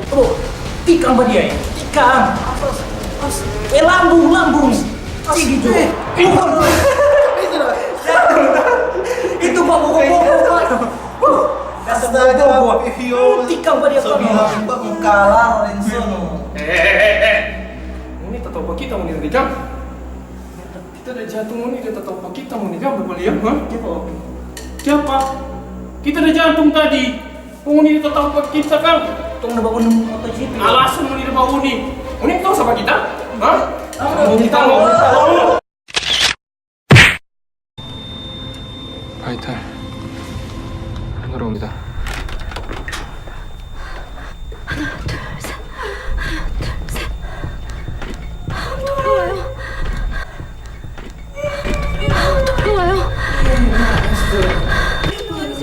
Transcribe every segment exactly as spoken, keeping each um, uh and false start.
Bro, tikang pa dia, eh. Tikang. Eh, lambung, lambung. Cigi jo. Eh, eh, itu dah. Itu, Pak, bokok, bokok, Pak. Astaga, Pio. Tikang pa dia, Pak. So bilang, Pak, mo kalah, Lorenzo, no. Eh, eh, eh, eh. Ngoni tatau pa kita, ngoni da jang. Kita da jantung, ngoni da tatau pa kita, ngoni jang, Bapak lia, ha? Kiapa? Kita da jantung tadi. Ngoni da tatau pa kita, kang. Tong da bauni MotoGP. Alasan ngoni da bauni. Ngoni tau sapa kita? Ha? Kita mo. Fighter. Ngorong kita.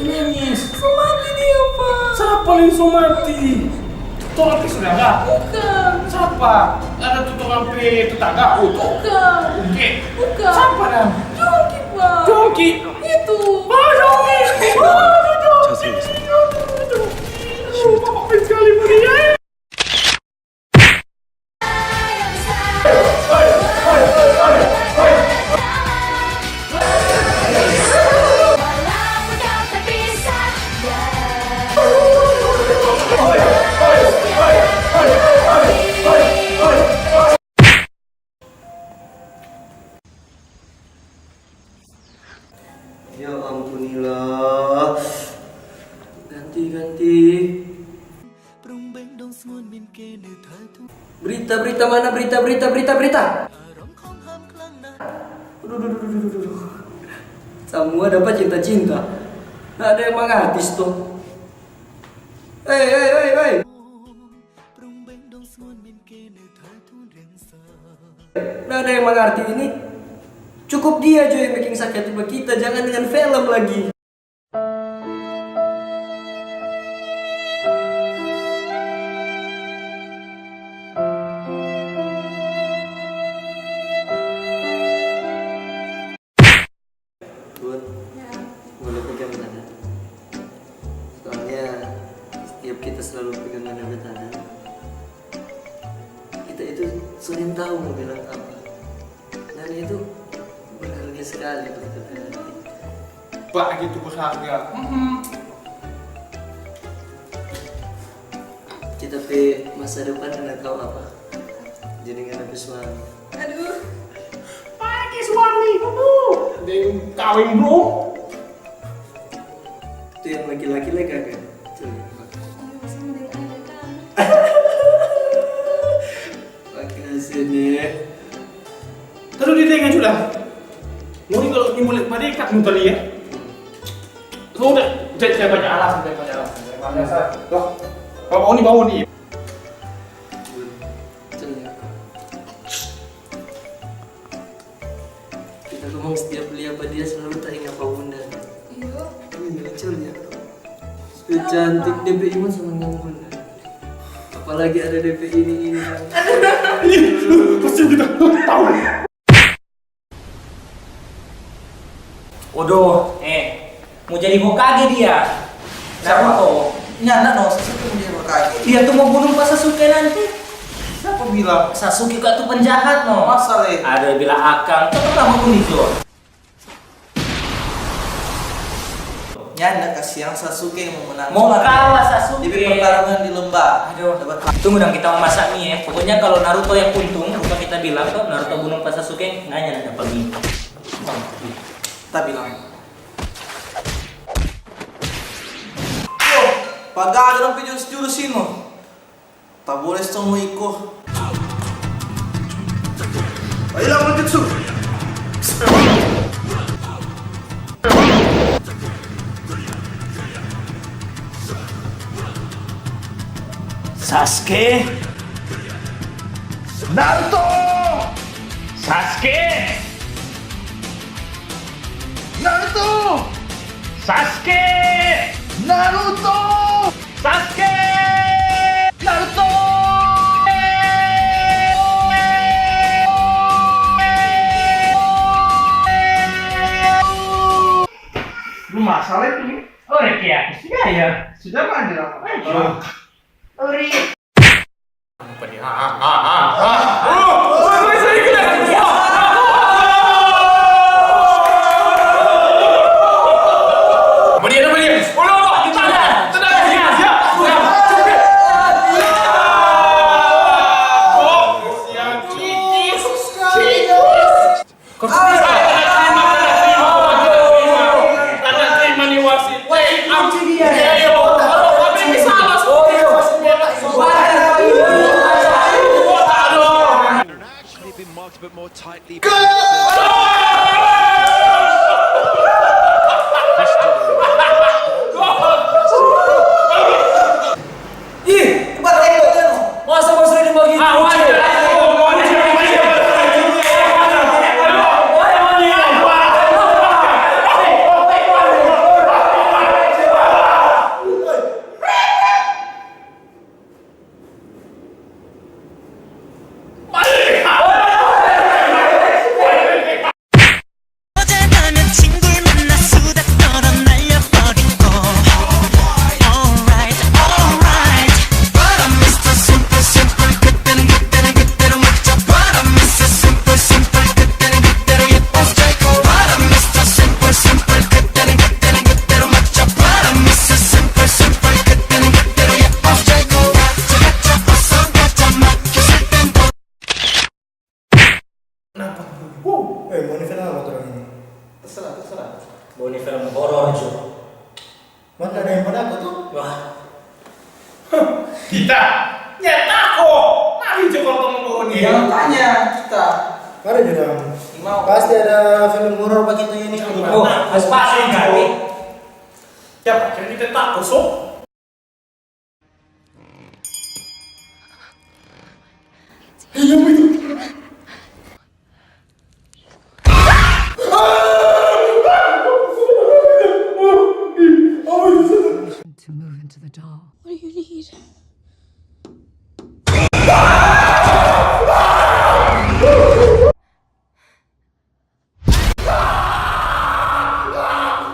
Nangis. So mati dia, Pak. Sapa yang so mati? Torang pe sudara? Bukan. Sapa? Ada tu torang pe tetangga? Oh, to. Bukan. Oke. Bukan. Sapa, dang? Jongki, Pak. Jongki? Itu. Oh, Jongki. Oh, Jongki. Jongki, Jongki, Jongki. Aduh, Bapak fans sekali, Budi, ya. Ya ampunilah. Ganti, ganti. Berita, berita mana? Berita, berita, berita, berita. Aduh, aduh, aduh, aduh, aduh, aduh. Samua dapa cinta-cinta. Nda ada yang mangarti sto. Hei, hei, hei, hei. Nda ada yang mangarti ini. Cukup dia jo yang bikin saki hati pa kita, jangan dengan film lagi. Bun, ya, boleh pegang tangan? Soalnya setiap kita selalu pegang tangan, kita itu sering tahu mau bilang apa. Dan itu berharga sekali buat kita. Pak, gitu berharga. Mm-mm. Kita pe masa depan nda tau apa. Jadi ngana pe suami. Aduh. Pake suami, aduh. Deng kaweng belum? Itu yang laki-laki lagi kagak? Tuh. Aduh, sama deng ada kan. Makasih nih. Tadi dia dengar sudah. Ngoni kalau ni mulai padekat muter ya. Sudah, jadi saya banyak alasan, saya banyak alasan. Saya banyak alasan. Loh, kalau mau ni, mau ni. Betul ya. Kita memang setiap lia pa dia selalu tainga pa bunda. Iya. Ini lucu ya. Supaya cantik, depe iman sama dengan bunda. Apalagi ada depe ini, ini. Ih, pasti kita tahu. Odoh, eh, mo jadi Hokage dia. Siapa? Naruto. Nyanda no, Sasuke mo jadi Hokage. Dia tu mo bunung pa Sasuke nanti. Siapa bilang? Sasuke katu penjahat no. Masa le? Ada bilang akang, tetep lah mo bunung itu. Nyanda, kasiang Sasuke yang mo menang. Mo kalah Sasuke. Di pertarungan di lembah. Aduh. Tunggu dong, kita mo masak mie ya. Pokoknya kalau Naruto yang untung, bukan kita bilang tuh, Naruto bunung pa Sasuke, ngana nyanda dapa mie. Kita bilang. Wah, pagaga dong pe jurus-jurus ini. Tabole so mo iko. Ayolah, mo jutsu. Sasuke. Naruto. Sasuke. Naruto. Sasuke. Naruto. Sasuke. Naruto. Lu masalah itu nih. Oh, Reki, aku sih ya. Sudah mah, dilakukan. Ayo. Ori. Actually been marked, but more tightly. Ih, tempat lain kau tengok. Masa bos ini bagitu? Kenapa? Wow, eh, mau ini film apa tuh ini? Terserah, terserah. Mau ini film horor, Jo. Mana ada yang mau aku tuh? Wah. Kita? Ya tako. Mari Jo kalau mau ini. Yang tanya kita. Mari Jo dong. Mau. Pasti ada film horor begitu ini. Oh, pas-pas ini kali. Siapa? Kira kita tako, so? To move into the doll. What do you need? Are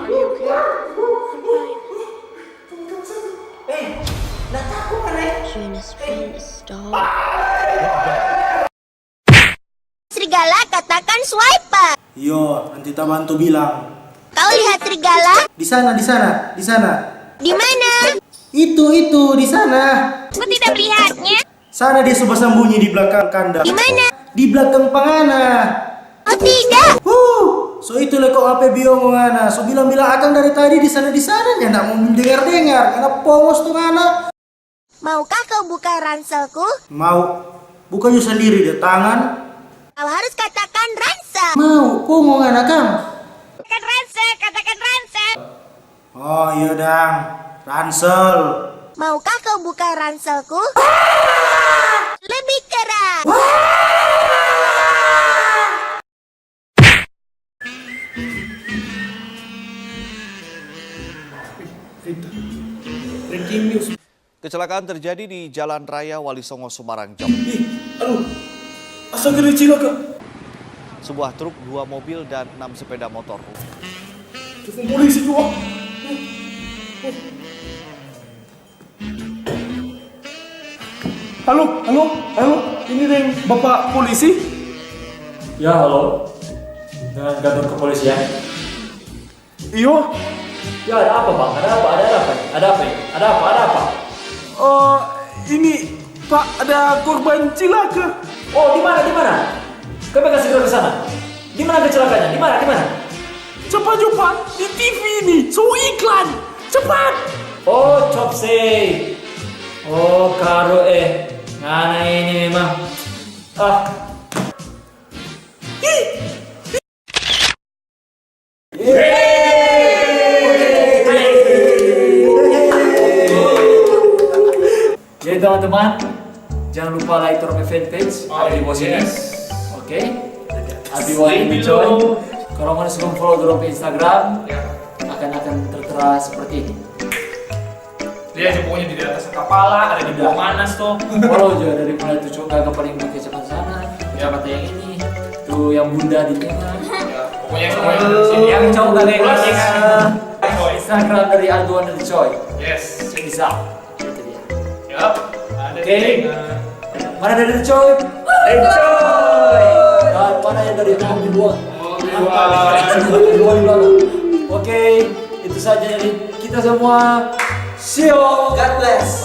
you okay? I'm fine. Hey, nggak takut kan, eh? Genus Venus, dog. Serigala, katakan swiper. Yo, nanti ta bantu bilang. Kau lihat serigala? Di sana, di sana, di sana. Di mana? Itu, itu, di sana. Aku tidak melihatnya. Sana dia so basambunyi di blakang kandang. Di mana? Di blakang pa ngana. Oh, tidak. Huh, so itu lei kong apa biongo ngana. So bilang-bilang akang dari tadi di sana, di sana, nyanda mo dengar-dengar. Ngana pongos tu ngana. Maukah kau buka ranselku? Mau. Buka jo sandiri deng tangan. Kau harus katakan ransel. Mau, pongong ngana kang. Katakan ransel, katakan ransel. Oh iya dang, ransel. Maukah kau buka ranselku? Lebih keras. Breaking news. Kecelakaan terjadi di Jalan Raya Wali Songo, Semarang, Jawa. Ih, aduh. Astaga, dia cilaka. Sebuah truk, dua mobil, dan enam sepeda motor. Tukang polisi juga. Halo, halo, halo. Ini deng Bapak polisi? Ya, halo. Dengan kantor kepolisian. Iyo. Ya, ada apa, Bang? Ada apa? Ada apa? Ada apa? Ada apa? Ada apa? Eh, ini, Pak, ada korban cilaka. Oh, di mana? Di mana? Kami akan segera ke sana. Di mana kecelakaannya? Di mana? Di mana? Cepat jo, Pak, di T V ini. So iklan. Cepat. Oh, copsei. Oh, karo eh. Ngana ini memang. Ah. Jadi teman-teman, jangan lupa like torang pe fanpage, oh, ada di bawah sini. Yes. Oke. Abi Wahid Coy. Kalau mau sebelum follow dorang pe Instagram, ya, akan, akan tertera seperti ini. Dia aja pokoknya di atas kepala, ada di bawah manas tuh. Follow juga dari mulai tuh cowok gagah paling pakai kacamata sana, ya, kacamata yang ini, tuh yang bunda di tengah. Ya, pokoknya semua yang ada di sini. Yang cowok gagah yang di tengah. Instagram dari Aldo Wonder Coy. Yes. Check this out. Itu dia. Yap, ada di tengah. Oke. Mana dari Coy? Dari Coy. Dan mana yang dari Obi-Wan? Obi-Wan di belakang. Oke, itu saja dari kita semua. See you. God bless.